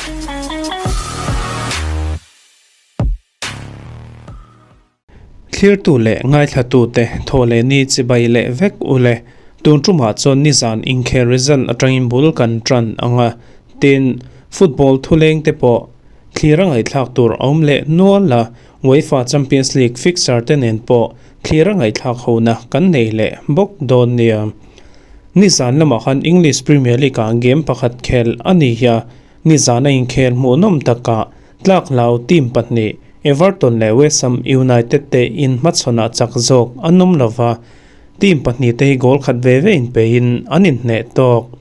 Thlirtu leh ngaithlatute thaw leh ni chibai leh vek u le. Tun tumah chuan nizan inkhel result atangin bul kan tan ang a, tin, football thuleng te pawh thlir a ngaihthlak tur a awm leh nual a, UEFA Champions League fixture te nen pawh thlir a ngaihthlak hona kan nei leh bawk dawn nia. Nizan lamah khan English Premier League ah game pakhat khel a ni a, Nizana inkhel hmuhnawm takah tlak hlau team pahnih Everton leh West Ham United te inhmachhawnah chak zawk an awm lova, team pahnih te hi goal khat ve ve inpeihin an inhneh tawk.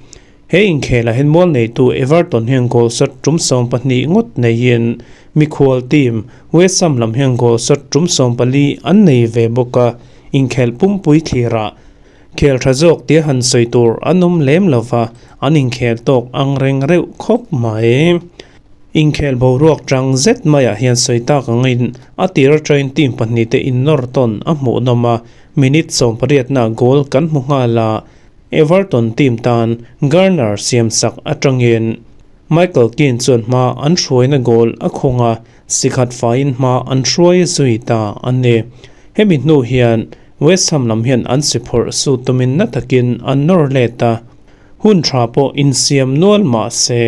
He inkhelah hian mual neitu Everton hian goal shot tum 12 ngawt neiin mikhual team West Ham lam hian goal shot tum 14 an nei ve bawk a, inkhel pumpui thlirah Khel tha zawk tia han sawi tur an awm lem lo va, an inkhel tawk ang reng reuh khawp mai. Inkhel boruak chang zet maiah hian sawi tak angin a tir atangin team pahnihte innawr tawn a hmuhnawm a, minute 18 na goal kan hmu nghal a, Everton team tan Garner siam sak atangin Michael Keane chuan hma an hruaina goal a khung a, sikhat faiin hma an hruai zui ta a ni. Hemi hnu hian West Ham lam hian an si phawrh su tumin na takin an nawr let a, hun tha pawh insiam nual mah se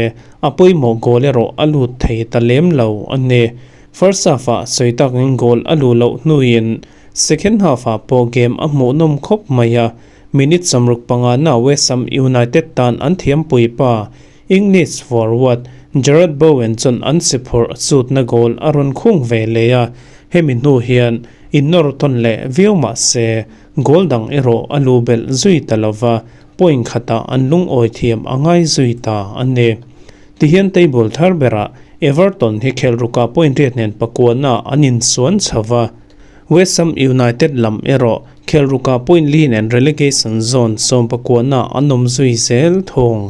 a pawimawh goal erawh a lut thei ta lem lo a ni. First half-ah sawi takin goal a luh loh hnuin second half-ah pawh game a hmuhnawm khawp mai a, minute 65 na West Ham United tan an thiampui pa English forward Jarrod Bowen chuan an si phawrh chutna goal a rawn khung ve leh a, hemi hnu hian innawr tawn leh viau mah se goal dang erawh a lu belh zui ta lova, point khatah an lungawi thiam a ngai zui ta a ni. Tihian table thar berah Everton hi khelh rukah point riat nen pakuana an insuan chho va, West Ham United lam erawh khelh rukah point li nen relegation zone 19 an awm zui zel thung.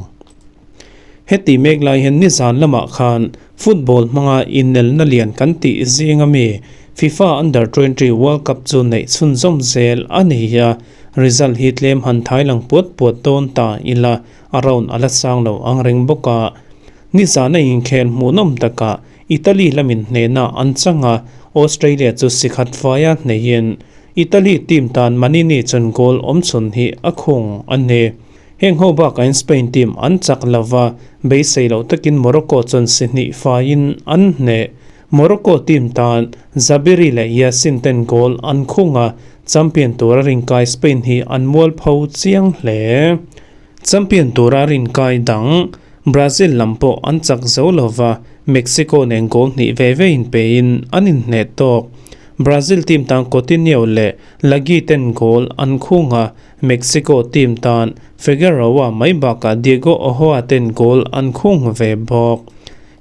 Heti mek lai hian nizan lamah khan football hmanga inelna lian kan tih zing ami FIFA Under 20 World Cup chu neih chhunzawm zel a ni a, result hi tlem han thai lang puat puat dawn ta ila a round a la sang lo ang reng bawk a. Nizana inkhel hmuhnawm takah Italy lamin hnehna an chang a, Australia chu sikhat faia hneihin Italy team tan Manini chuan goal awmchhun hi a khung a ni. Heng ho bakain Spain team an chak lo va, beisei loh takin Morocco chuan si hnih faiin an hneh. Morocco team tan Zabiri leh Yassin ten goal an khung a, champion tura rinkai Spain hi an mualpho chiang hle. Champion tura rinkai dang Brazil lam pawh an chak zo lo va, Mexico nen goal hnih ve ve inpein an inhneh tawk. Brazil team tan Coutinho leh Lagi ten goal an khung a, Mexico team tan Figueroa mai bakah Diego Ochoa ten goal an khung ve bawk.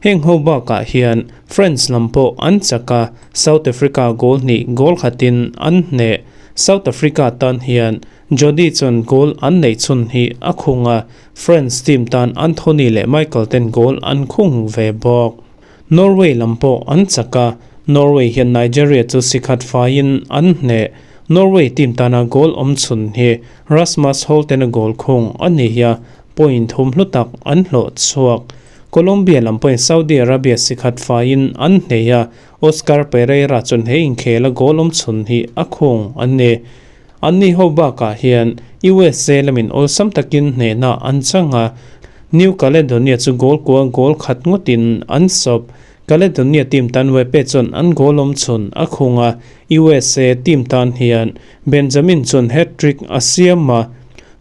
Heng ho bakah hian France lam pawh an chak a, South Africa goal hnih goal khatin an hneh. South Africa tan hian Jody chuan goal an neih chhun hi a khung a, France team tan Anthony leh Michael ten goal an khung ve bawk. Norway lam pawh an chak a, Norway hian Nigeria chu sikhat faiin an hneh. Norway team tana goal awm chhun hi Rasmus Holten-a goal khung a ni a, point thum hlu tak an hlawh chhuak. Colombia lam pawhin Saudi Arabia sikhat faiin an hneh a, Oscar Pereira chuan he inkhela goal awm chhun hi a khung a ni. Anni ho bakah hian USA lamin awlsam takin hnehna an chang a, New Caledonia chu goal kua goal khat ngawtin an sawp. Caledonia team tan Wepe chuan an goal awm chhun a khung a, USA team tan hian Benjamin chuan hat-trick a siam a,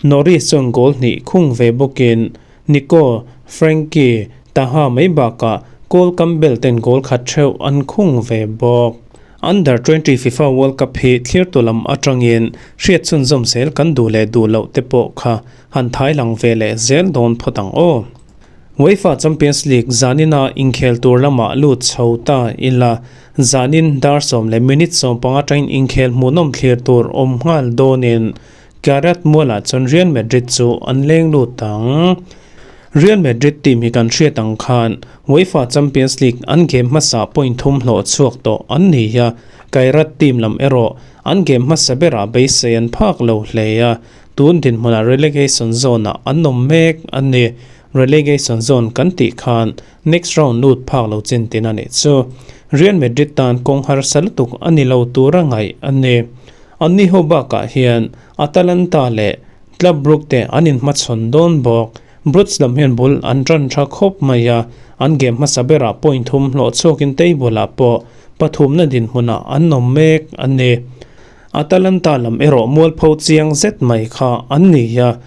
Norris chuan goal hnih khung ve bawkin Nico, Frankie, Taha mai bakah Cole Campbell ten goal khat theuh an khung ve bawk. Under 20 FIFA World Cup hi thlirtu lam atangin hriat chhunzawm zel kan duh leh duh loh te pawh kha han thai lang ve leh zel dawn phawt ang aw. UEFA Champions League zanina inkhel tur lamah lut chho ta ila, zanin dar 10 leh minute 15 atangin inkhel hmuhnawm thlir tur awm nghal dawnin Kairat Mualah chuan Real Madrid chu an leng lut ang. Real Madrid team hi kan hriat ang khan UEFA Champions League an game hmasa point thum hlawh chhuak tawh an ni a, Kairat team lam erawh an game hmasa berah beisei an phak lo hle a, tun dinhmunah relegation zone ah an awm mek a ni. relegation zone kan tih khan next round lut phak lo chin tin a nih chu. Real Madrid tan kawng harsa lutuk a ni lo tura ngaih a ni. Anni ho bakah hian Atalanta leh Club Brugge te an inhmachhawn dawn bawk. Brugge lam hian bul an tan tha khawp mai a, an game hmasa berah point thum hlawh chhuakin table ah pawh pathumna dinhmunah an awm mek a ni. Atalanta lam erawh mualpho chiang zet mai kha an ni a,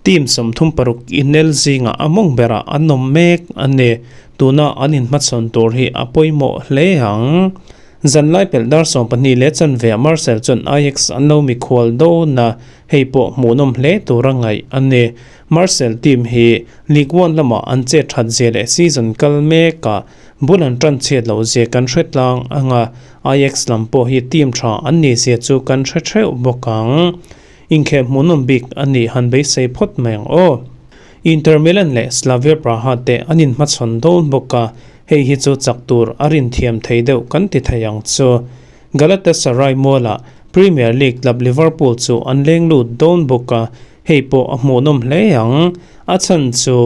team 36 inel zingah a mawng berah an awm mek a ni. Tuna an inhmachhawn tur hi a pawimawh hle ang. Zanlai pelh dar 12 leh chanve ah Marcel chuan Ajax an lo mikhual dawn a, hei pawh hmuhnawm hle tura ngaih a ni. Marcel team hi League One lamah an chet that zia leh season kal mekah bul an tan chhiat loh zia kan hre tlang ang a, Ajax lam pawh hi team tha an nih zia chu kan hre theuh bawk ang. Inkhel hmuhnawm bik a nih han beisei phawt mai ang aw. Inter Milan leh Slavia Praha te an inhmachhawn dawn bawk a, hei hi chu chak tur a rin thiam thei deuh kan ti thei ang chu. Galatasaray mualah Premier League club Liverpool chu an leng lut dawn bawk a, hei pawh a hmuhnawm hle ang. A chhan chu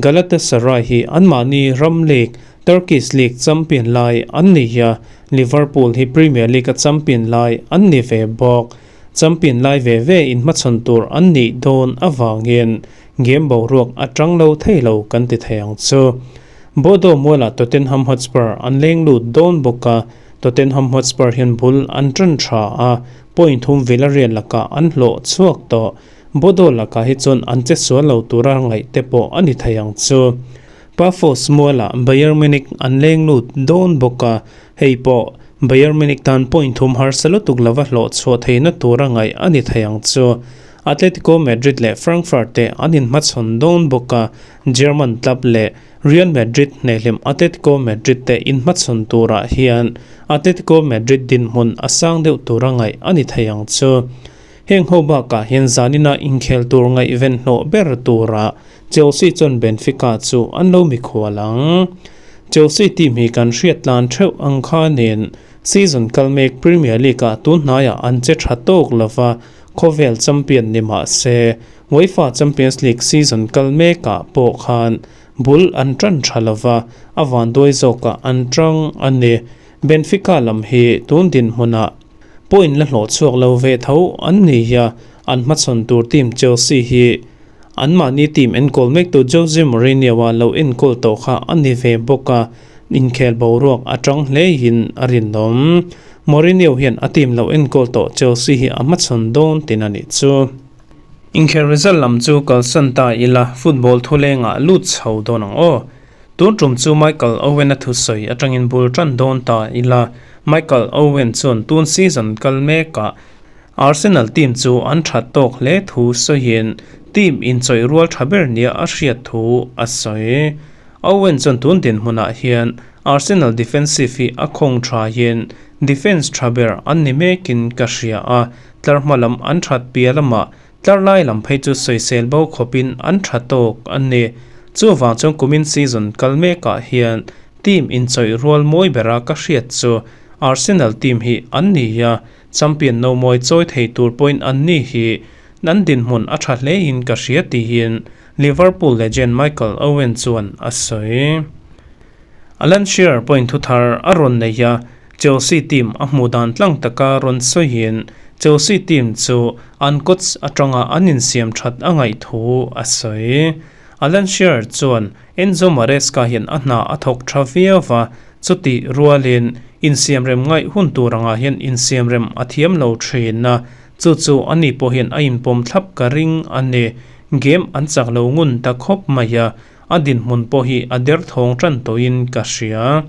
Galatasaray hi anmahni ram league, Turkish League champion lai an ni a, Liverpool hi Premier League a champion lai an ni ve bawk. Champion lai ve ve inhmachhawn tur an nih dawn avangin game boruak a tang lo thei lo kan ti thei ang chu. Bodo mualah Tottenham Hotspur an leng lut dawn bawk a, Tottenham Hotspur hian bul an tan tha a, point thum Villarreal lakah an hlawh chhuak tawh. Bodo lakah hi chuan an che sual lo tura ngaih te pawh a ni thei ang chu. Pafos mualah Bayern Munich an leng lut dawn bawk a, hei pawh Bayern Munich tan point thum harsa lutuk lova hlawh chhuah theihna tura ngaih a ni thei ang chu. Atletico Madrid leh Frankfurt te an inhmachhawn dawn bawk a, German club leh Real Madrid hnehhlim Atletico Madrid te inhmachhawn turah hian Atletico Madrid dinhmun a sang deuh tura ngaih a ni thei ang chu. Heng ho bakah hian zanina inkhel tur ngaihven hlawh ber tura Chelsea chuan Benfica chu an lo mikhual ang. Chelsea team hi kan hriat tlan theuh ang khanin season kal mek Premier League-ah tun hnaiah an che tha tawk lova, khawvel champion ni mah se UEFA Champions League season kal mekah pawh khan bul an tan tha lova, a vanduai zawkah an tang a ni. Benfica lam hi tun dinhmunah point la hlawh chhuak lo ve tho an ni a, an hmachhawn tur team Chelsea hi Anmahni team enkawl mektu Jose Mourinho-a lo enkawl tawh kha a ni ve bawk a, inkhel boruak a tang hlein a rinawm. Mourinho hian a team lo enkawl tawh Chelsea hi a hmachhawn dawn tin a nih chu. Inkhel result lam chu kalsan ta ila, football thulengah lut chho dawn ang aw. Tun tum chu Michael Owen-a thusawi atangin bul tan dawn ta ila, Michael Owen chuan tun season kal mekah Arsenal team chu an that tawk hle thu sawiin team inchawih rual tha ber nia a hriat thu a sawi. Owen chuan tun dinhmunah hian Arsenal defensive hi a khawng thain defence tha ber an ni mekin ka hria a, tlar hma lam an that piah lamah tlar lai lam phei chu sawisel bo khawpin an tha tawk a ni. Chuvang chuan kumin season kal mekah hian team inchawih rual mawi bera ka hriat chu Arsenal team hi an ni a, Champion no mawi chawi thei tur pawhin an ni hi an dinhmun a tha hlein ka hria tihin Liverpool legend Michael Owen chuan a sawi. Alan Shearer pawhin thuthar a rawn nei a, Chelsea team a hmuh dan tlang taka rawn sawiin Chelsea team chu an coach atanga an insiam that a ngaih thu a sawi. Alan Shearer chuan Enzo Maresca hian a hna a thawk tha viau va, chutih rualin insiamrem ngaih hun tur angah hian insiamrem a thiam lo thin a, chu chu ani pawh hian a inpawm thlap ka ring a ni. Game an chak lo ngun ta khawp mai a, a dinhmun pawh hi a derthawng tan tawhin ka hria.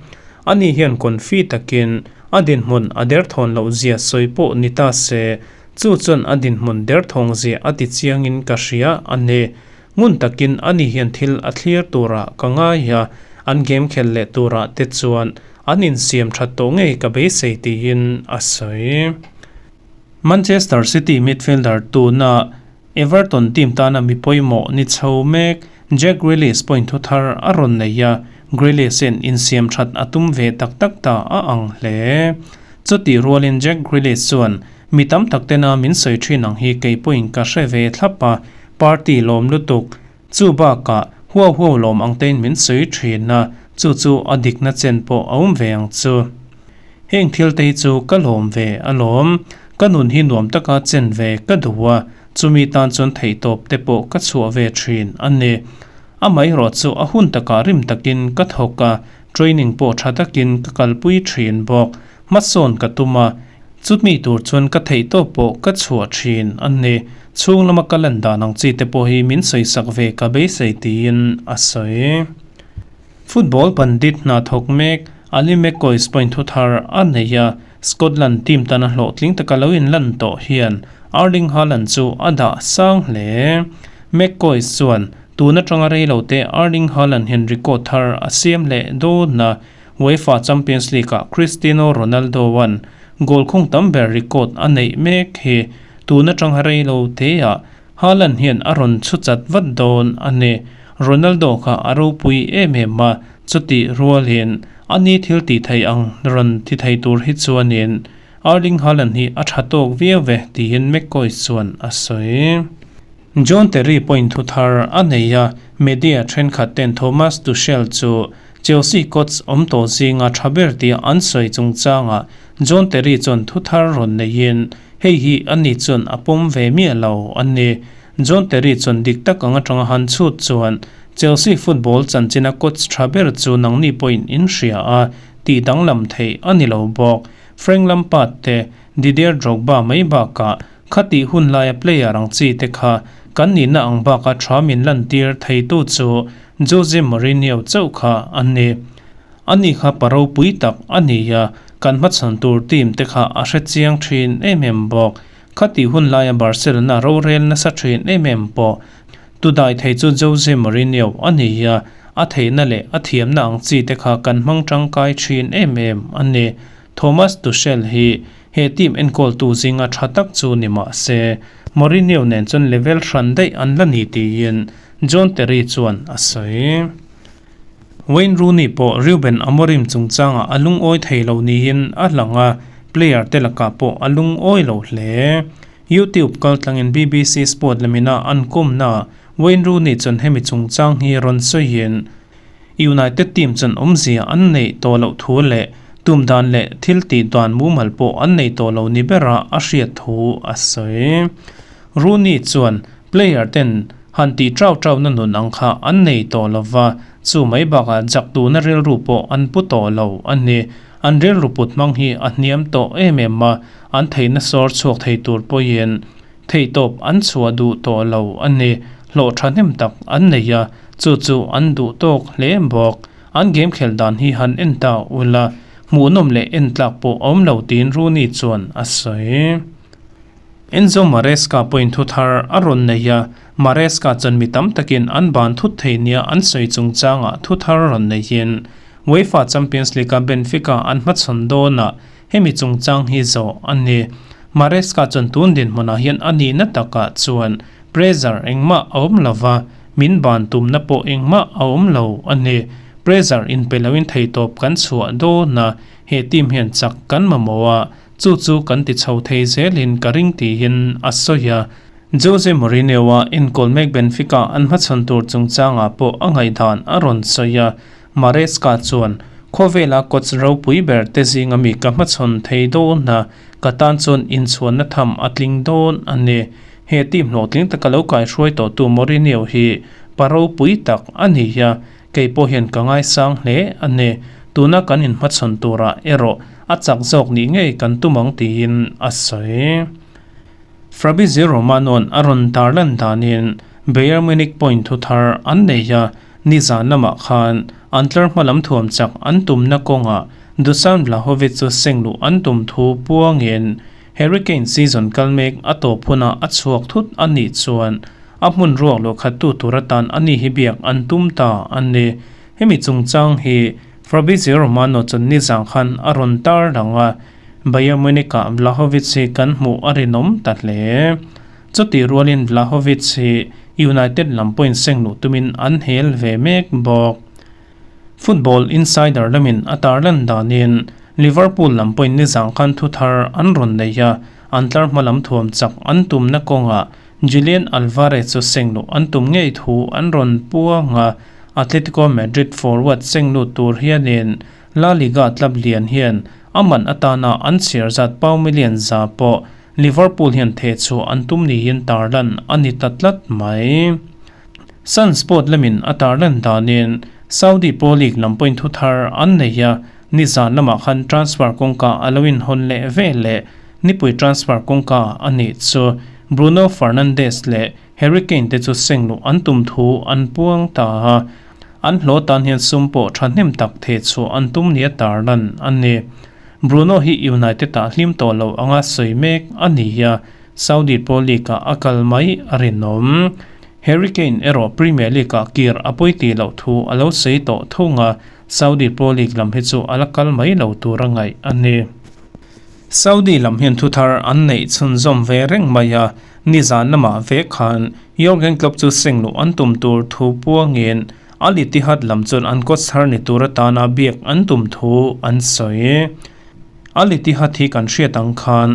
Ani hian confi takin a dinhmun a derthawn loh zia sawi pawh ni ta se, chu chuan a dinhmun derthawng zia a ti chiangin ka hria a ni. Ngun takin ani hian thil a thlir turah ka ngai a, an game khel leh turah te chuan an insiam that tawh ngei ka beisei tiin a sawi. Manchester City midfielder tuna Everton team tana mi pawimawh ni chho mek Jack Grealish point thu thar a rawn nei a, Grealish hian insiam that a tum ve tak tak ta a ang hle. Chutih rualin Jack Grealish chuan Mi tam tak tena min sawi thin ang hi kei pawhin ka hre ve thlap a, party lawm lutuk. Chu bakah Huau huau lawm ang tein min sawi thin a, chu chu a dikna chen pawh a awm ve ang chu. Heng thil te hi chu ka lawm ve alawm. Ka nun hi nuam taka chen ve ka duh a, chumi tan chuan theihtawp te pawh ka chhuah ve thin a ni. Amaherawh chu a hun takah rim takin ka thawk a, training pawh tha takin ka kalpui thin bawk. Hmasawn ka tum a, chumi tur chuan ka theihtawp pawh ka chhuah thin a ni. Chhung lama ka lan dan ang chi te pawh hi min sawisak ve ka beisei tiin a sawi. Football pandit hna thawk mek Ali McCoist pawhin thu thar a nei a, Scotland team tana hlawhtling taka lo inlan tawh hian Erling Haaland chu a dah sang hle. McCoist chuan tun atanga reilote Erling Haaland hian record thar a siam leh dawn a, UEFA Champions League-ah Cristiano Ronaldo-a'n goal khung tam ber record a neih mek hi tun atanga reiloteah Haaland hian a rawn chhu chat vat dawn a ni. Ronaldo kha a ropui em em a, chutih rualin a ni thil tih theih ang rawn ti thei tur hi chuanin Erling Haaland hi a tha tawk viau ve, tiin McCoy chuan a sawi. John Terry pawhin thu thar a nei a, media thenkhat ten Thomas Tuchel chu Chelsea coach awm tawh zinga tha ber tia an sawi chungchangah John Terry chuan thu thar rawn neiin Hei hi ani chuan a pawm ve miah lo a ni. John Terry chuan dik tak ang atanga han chhut chuan Chelsea football chanchina coach tha ber chu nangni pawhin in hria a, tih danglam theih a ni lo bawk. Frank Lampard te, Didier Drogba mai bakah khatih hun laia player ang chi te kha kan nihna ang baka tha min lantir theitu chu Jose Mourinho chauh kha a ni. Ani kha pa ropui tak a ni a, kan hmachhan tur team te kha a hre chiang thin em em bawk. Khatih hun laia Barcelona rorel nasa thin em em pawh tu dai thei chu Jose Mourinho a ni a, a theihna leh a thiamna ang chi te kha kan hmang tangkai thin em em a ni. Thomas Tuchel hi he team enkawltu zinga tha tak chu ni mah se, Mourinho nen chuan level hran daih an la ni tiin John Terry chuan a sawi. Wayne Rooney pawh Ruben Amorim chungchangah a lungawi thei lo niin a lang a, player te lakah pawh a lungawi lo hle. YouTube kaltlangin BBC Sport lamina an kawmnaah Wayne Rooney chuan hemi chungchang hi rawn sawiin, United team chuan awmzia an neih tawh loh thu leh tum dan leh thil tih dan mumal pawh an nei tawh lo ni bera a hriat thu a sawi. Rooney chuan Player ten han tih trau trau na nun ang kha an nei tawh lo va, chu mai bakah jak tuna rilru pawh an pu tawh lo a ni. An rilru put hmang hi a hniam tawh em em a, an theihna sawr chhuak thei tur pawhin theihtawp an chhuah duh tawh lo a ni. Hlawh thahnem tak an nei a, chu chu an duh tawk hle bawk. An game khelh dan hi han en ta ula, hmuhnawm leh en tlak pawh a awm lo tiin Rooney chuan a sawi. Enzo Maresca pawhin thu thar a rawn nei a, Maresca chuan mi tam takin an ban thut thei nia an sawi chungchangah thu thar rawn neihin UEFA Champions League-a Benfica an hmachhawn dawnah hemi chungchang hi zawh a ni. Maresca chuan tun dinhmunah hian a nihna takah chuan pressure engmah a awm lo va, min ban tumna pawh engmah a awm lo a ni. Pressure inpe loin theitawp kan chhuah dawn a, he team hian chak kan mamawh a, Chu chu kan ti chho thei zelin ka ring tiin a sawi a. Jose Mourinho-a enkawl mek Benfica an hmachhawn tur chungchangah pawh a ngaihdan a rawn sawi a. Maresca chuan, Khawvela coach ropui ber te zinga mi ka hmachhawn thei dawn a, ka tan chuan inchhuanna tham a tling dawn a ni. He team hlawhtling taka lo kaihruai tawhtu Mourinho hi pa ropui tak a ni a, Kei pawh hian ka ngaisang hle a ni. Tuna kan inhmachhawn turah erawh a chak zawk nih ngei kan tum ang tiin a sawi. Fabrizio Romano-a'n a rawn tarlan danin Bayern Munich point thu thar an nei a, nizan lamah khan an tlar hma lam thuam chak an tumna kawngah Dusan Vlahovic chu seng luh an tum thu puangin Harry Kane season kal mek a tawp hunah a chhuak thut a nih chuan A hmun ruak luah khattu tur atan a ni hi biak an tum ta a ni. Hemi chungchang hi Fabrizio Romano chuan nizang khan a rawn tar lang a, Bayern Munich-ah Vlahovic hi kan hmuh a rinawm ta hle. Chutih rualin Vlahovic hi United lam pawhin seng luh tumin an hel ve mek bawk. Football Insider lamin a tarlan danin Liverpool lam pawhin nizang khan thu thar an rawn nei a, an tlar hma lam thuam chak an tumna kawngah. Julian Alvarez chu sengluh an tum ngei thu an rawn puang a, Atletico Madrid forward senglut tur hianin La Liga club lian hian a man atana an chhiar zat pau million za pawh Liverpool hian theh chhuah an tum niin tarlan a ni ta tlat mai. Sun Sport lamin a tarlan danin Saudi Pro League lam pawhin thu thar an nei a, nizan lamah khan transfer kawngka a lo inhawn leh ve leh nipui transfer kawngka a nih chu Bruno Fernandes leh Harry Kane te chu sengluh an tum thu an puang ta a, an hlawh tan hian sum pawh thahnem tak theh chhuah an tum nia tarlan a ni. Bruno hi United ah hlim tawh lo anga sawi mek a ni a, Saudi Pro League ah a kal mai a rinawm. Harry Kane erawh Premier League ah kir a pawi tih loh thu a lo sawi tawh thung a, Saudi Pro League lam hi chu a la kal mai lo tur a ngaih a ni. Saudi lam hian thuthar an neih chhunzawm ve reng mai a, nizan lamah vek khan Jurgen Klopp chu sengluh an tum tur thu puangin Al Ittihad lam chuan an coach thar ni tur atana biak an tum thu an sawi. Al Ittihad hi kan hriat ang khan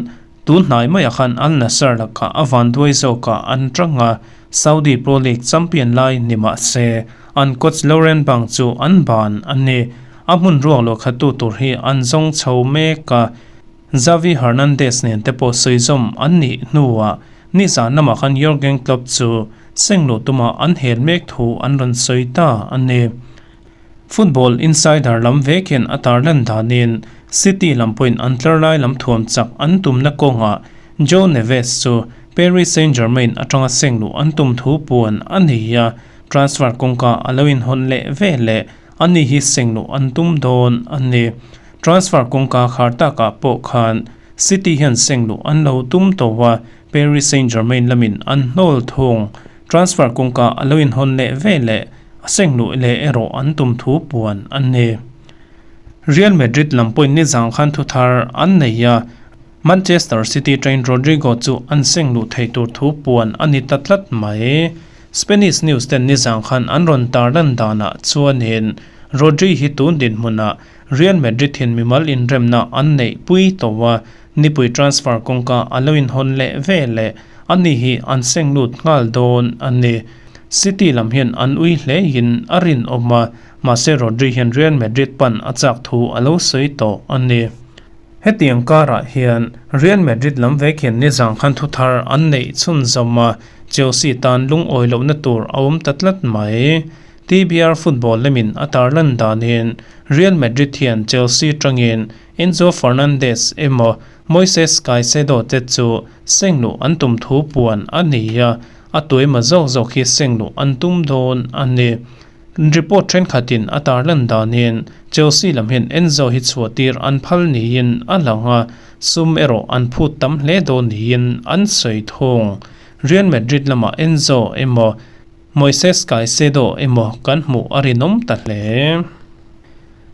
tun hnai maiah khan Al Nassr lakah a vanduai zawkah an tang a, Saudi Pro League champion lai ni mah se an coach Laurent Blanc chu an ban a ni. A hmun ruak luahkhattu tur hi an zawng chho mek a, Xavi Hernandez nen te pawh sawi zawm an nih hnuah nizan lamah khan Jurgen Klopp chu sengluh tuma an hel mek thu an rawn sawi ta a ni. Football Insider lam vek hian a tarlan danin City lam pawhin an tlar lai lam thuam chak an tumna kawngah Joe Neves chu Paris Saint-Germain atanga sengluh an tum thu puan a nei a, transfer kawngka a lo inhawn leh veleh Ani hi sengluh an tum dawn a ni. Transfer kawngka khar takah pawh khan City hian sengluh an lo tum tawh a, Paris Saint-Germain lamin an hnawl thung. Transfer kawngka a lo inhawn leh ve leh a sengluh leh erawh an tum thu puan a ni. Real Madrid lam pawhin nizang khan thu thar an nei a, Manchester City train Rodrigo chu an sengluh thei tur thu puan a ni ta tlat mai. Spanish news ten nizang khan an rawn tarlan danah chuanin Rodri hi tun dinhmunah Real Madrid hian mimal inremna an neih pui tawh a, nipui transfer kawngka a lo inhawn leh ve leh ani hi an seng lut nghal dawn a ni. City lam hian an ui hlein a rinawm a, mahse Rodri hian Real Madrid pan a chak thu a lo sawi tawh a ni. Hetiang karah hian Real Madrid lam vek hian nizang khan thuthar an neih chhunzawm a, Chelsea tan lungawi lohna tur a awm ta tlat mai. TBR football lamin a tarlan danin Real Madrid hian Chelsea tangin Enzo Fernandez emaw Moises Caicedo te chu sengluh an tum thu puan a ni a, a tuaima zawk zawk hi sengluh an tum dawn a ni. Report thenkhatin a tarlan danin Chelsea lam hian Enzo hi chhuahtir an phal niin a lang a, sum erawh an phut tam hle dawn niin an sawi thung. Real Madrid lamah Enzo emaw Moises Caicedo emaw kan hmuh a rinawm ta hle.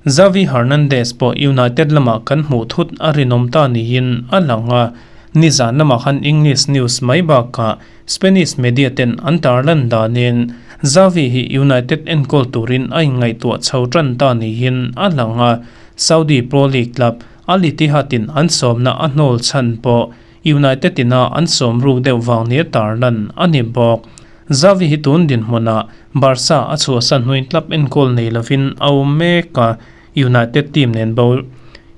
Xavi Hernandez pawh United lamah kan hmuh thut a rinawm ta niin a lang a, nizan lamah khan English news mai bakah Spanish media ten an tarlan danin Xavi hi United enkawl turin a inngaihtuah chho tan ta niin a lang a, Saudi Pro League club Al Ittihad in an sawmna a hnawl chhan pawh United ina an sawm ruk deuh vang nia tarlan a ni bawk. Xavi hi tun dinhmunah Barca a chhuahsan hnuin club enkawl nei lovin a awm mek a, United team nen bo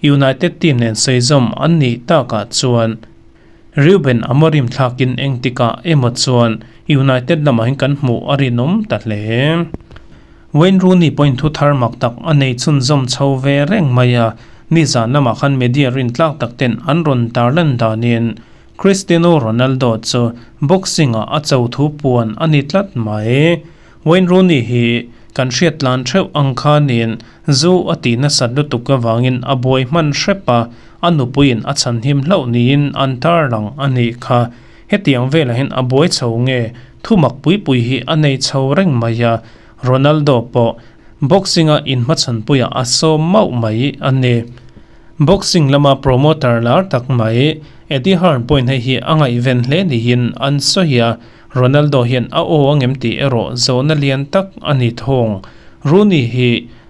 United team nen sawi zawm an nih takah chuan Reuben Amorim thlakin engtikah emaw chuan United lamah hian kan hmuh a rinawm ta hle. Wayne Rooney pawhin thu thar mak tak a nei chhunzawm chho ve reng mai a, nizan lamah khan media rintlak tak ten an rawn tarlan danin Cristiano Ronaldo chu boxing-ah a cho thu puan a ni tlat mai. Wayne Rooney hi kan hriat tlan theuh ang khanin zu a tih nasat lutuk avangin a buai hman hrep a, a nupuiin a chhanhim hlauh niin an tarlang a nih kha. Hetiang velah hian a buai chho nge thumak pui pui hi a nei chho reng mai a, Ronaldo pawh boxing-a inhmachhanpuiah a sawm mauh mai a ni. Boxing lama promoter lar tak mai Eddie Hearn pawhin hei hi a ngaihven hle niin an sawi a, Ronaldo hian a aw a ngem tih erawh zawhna lian tak a ni thung. Rooney hi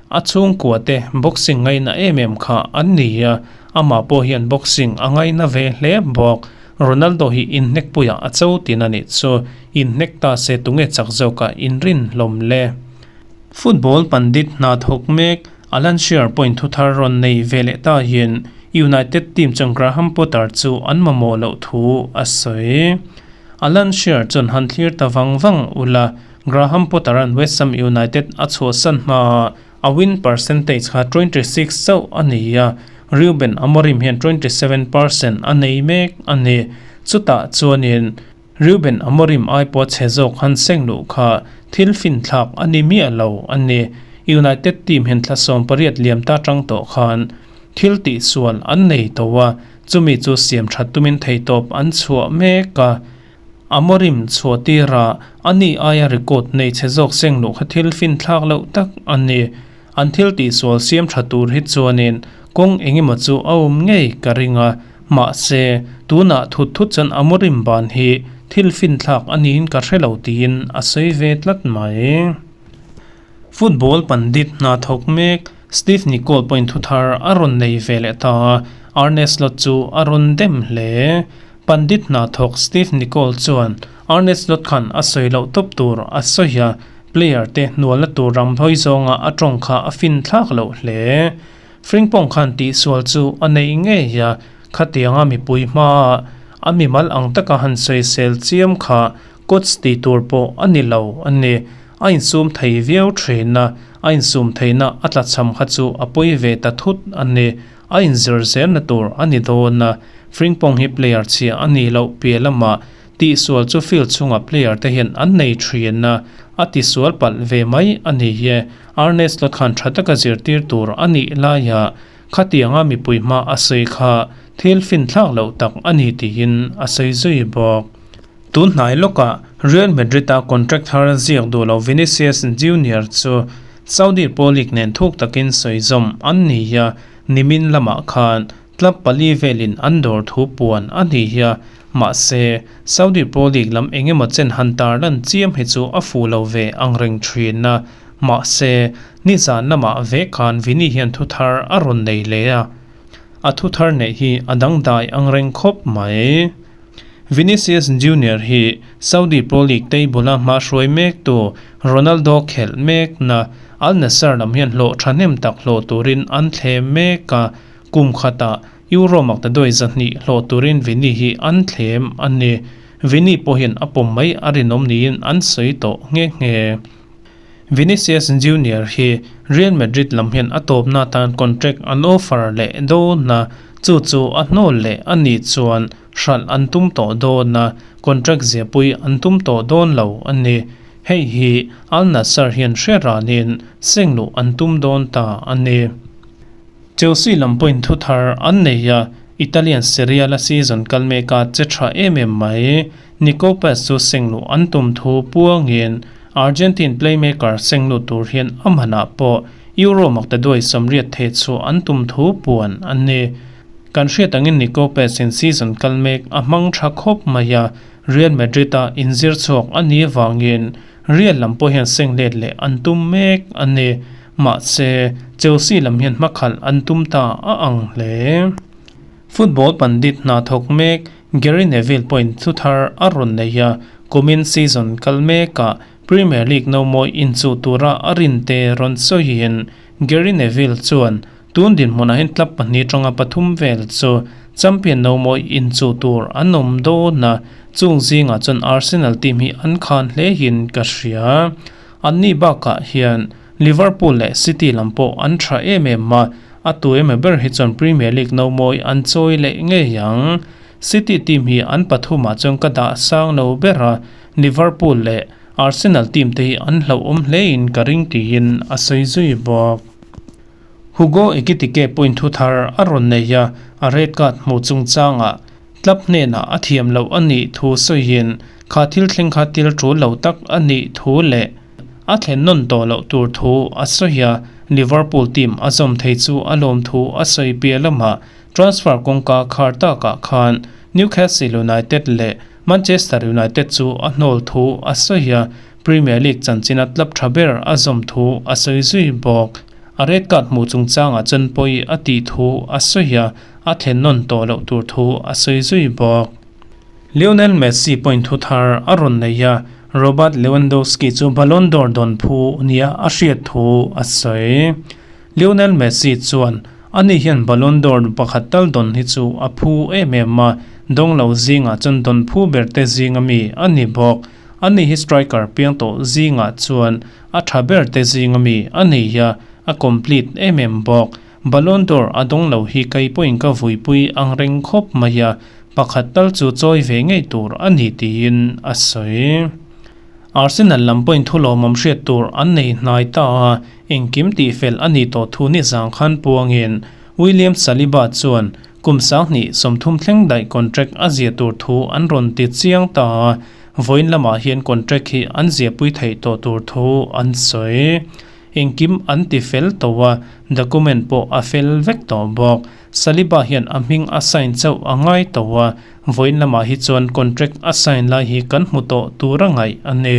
a chhungkua te boxing ngaina em em kha an ni a, amah pawh hian boxing a ngaina ve hle bawk. Ronaldo hi inhnekpuiah a cho tin a nih chu. Inhnek ta se tunge chak zawkah inrin hlawm le. Football pandit hna thawk mek Alan Shearer pawhin thuthar rawn nei ve leh ta hian United team chuan Graham Potter chu an mamawh loh thu a sawi. Alan Shearer chuan han thlir ta vang vang ula, Graham Potter-a'n West Ham United a chhuahsan hmaa a win percentage kha 26 chauh a ni a, Ruben Amorim hian 27% a nei mek a ni. Chutah chuanin Ruben Amorim ai pawh chhe zawk han seng luh kha thil finthlak a ni miah lo a ni. United team hian thla 18 liam ta tang tawh khan thil tihsual an nei tawh a, chumi chu siam that tumin theitawp an chhuah mek a. Amorim chhuah tira a ni aia record nei chhe zawk seng luh kha thil finthlak loh tak a ni. An thil tihsual siam tha tur hi chuanin kawng engemaw chu a awm ngei ka ring a, mahse, tunah thut thut chuan Amorim ban hi thil finthlak a niin ka hre lo tiin a sawi ve tlat mai. Football pandit hna thawk mek Steve Nicol pawhin thuthar a rawn nei ve leh ta a, Arne Slot chu a rawn dem hle. Pandit hna thawk Steve Nicol chuan Arne Slot khan a sawi loh tawp tur a sawi a, Player te hnualna tur ram hawi zawnga a tawng kha a fin thlak loh hle. Frimpong khan tihsual chu a neih ngei a, khatianga mipui hmaa a mimal ang taka han sawisel chiam kha coach tih tur pawh a ni lo a ni. A insum thei viau thin a, a insum theihna a tlachham kha chu a pawi ve ta thut a ni. A inzir zelna tur a ni dawn a, Frimpong hi player chhia a nih loh piah lamah Tihsual chu field chhunga player te hian an nei thin a, a tisual palh ve mai a ni e. Arne Slot khan tha taka zirtir tur a nih laia khatianga mipui hma a sawi kha thil finthlak loh tak a ni tiin a sawi zui bawk. Tun hnai lawkah Real Madrid-a contract thar ziak duh lo Vinicius Junior chu Saudi Pro League nen thuk takin sawi zawm an ni a, nimin lamah khan club pali velin an dawr thu puan a ni a. Mahse, Saudi Pro League lam eng emaw chen han tar lan chiam hi chu a fuh lo ve ang reng thin a. Mahse, nizan lamah ve khan Vini hian thu thar a rawn nei leh a. A thu thar neih hi a dangdai ang reng khawp mai. Vinicius Junior hi Saudi Pro League table a hma hruai mek tu Ronaldo khelh mekna Al Nassr lam hian hlawh thahnem tak hlawh turin an thlem mek a, kum khatah Euro maktaduai 200 hlawh turin Vini hi an thlem a ni. Vini pawhin a pawm mai a rinawm niin an sawi tawh nghe nghe. Vinicius Junior hi Real Madrid lam hian a tawpna atan contract an offer leh dawn a, chu chu a hnawl leh a nih chuan hralh an tum tawh dawn a, contract ziahpui an tum tawh dawn lo a ni. Hei hi Al Nassr hian hre ranin sengluh an tum dawn ta a ni. Chelsea lam pawhin thu thar an nei a, Italian Serie A la season kal meka che tha em em mai. Nico Paz chu sengluh an tum thu puangin Argentine playmaker senglut tur hian a hmanah pawh Euro maktaduai 80 thei chhuah an tum thu puan a ni. Kan hriat angin Nico Paz in season kal mek a hmang tha khawp mai a, Real Madrid a inzir chhuak a nih avangin Real lam pawh hian seng let leh an tum mek a ni. Mahse, Chelsea lam hian hmakhalh an tum ta a ang hle. Football pandit hna thawk mek Gary Neville pawhin thu thar a rawn nei a, kumin season kal mekah Premier League no mawi inchuh tura a rinte rawn sawiin Gary Neville chuan tun dinhmunah hian club pahnih atanga pathum vel chu champion no mawi inchuh tur an awm dawn a, chung zingah chuan Arsenal team hi an khan hle hin ka hria. Anni bakah hian Liverpool leh City lam pawh an tha em em a, a tu emaw ber hi chuan Premier League no mawi an chawi leh ngei ang. City team hi an pathumah chuan ka dah sang lo ber a, Liverpool leh Arsenal team te hi an hlauhawm hlein ka ring tiin a sawi zui bawk. Hugo Ekitike pawhin thu thar a rawn nei a, a red card hmuh chungchangah Club hnenah a thiam loh a nih thu sawiin kha thil thleng kha til tul lo tak a nih thu leh a thlen nawn tawh loh tur thu a sawi a, Liverpool team a zawm thei chu a lawm thu a sawi piah lamah transfer kawngka khar takah khan Newcastle United leh Manchester United chu a hnawl thu a sawi a, Premier League chanchina club tha ber a zawm thu a sawi zui bawk. A red card hmuh chungchangah chuan pawi a tih thu a sawi a, a thlen nawn tawh loh tur thu a sawi zui bawk. Lionel Messi pawhin thu thar a rawn nei a, Robert Lewandowski chu Ballon d'Or dawn phu nia a hriat thu a sawi. Lionel Messi chuan, Ani hian Ballon d'Or pakhat tal dawn hi chu a phu em em a, dawng lo zingah chuan dawn phu ber te zinga mi a ni bawk. Ani hi striker piang tawh zingah chuan a tha ber te zinga mi a nei a, a complete em em bawk. Ballon d'Or a dawng lo hi kei pawhin ka vuipui ang reng khawp mai a, pakhat tal chu chawi ve ngei tur a ni tiin a sawi. Arsenal lam pawhin thu lawmawm hriat tur an nei hnai ta a, engkim tihfel a ni tawh thu nizang khan puangin William Saliba chuan kum 2030 thleng daih contract a zia tur thu an rawn ti chiang ta a, vawiin lamah hian contract hi an ziahpui theih tawh tur thu an sawi. Engkim an ti fel tawh a, document pawh a fel vek tawh bawk. Saliba hian a hming a sign chauh a ngai tawh a, vawiin lamah hi chuan contract a sign lai hi kan hmu tawh tur a ngaih a ni.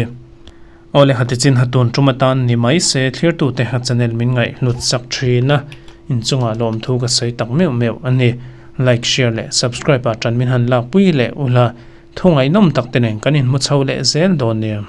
Awle Hatichin Hatun tum atan ni mai se thlirtute ha channel min ngaihhlut sak thin a, inchungah lawmthu ka sawi tak meuh meuh a ni. Like, share leh subscribe ah tan min han lakpui leh ula, thu ngaihnawm tak te nen kan inhmu chho leh zel dawn nia.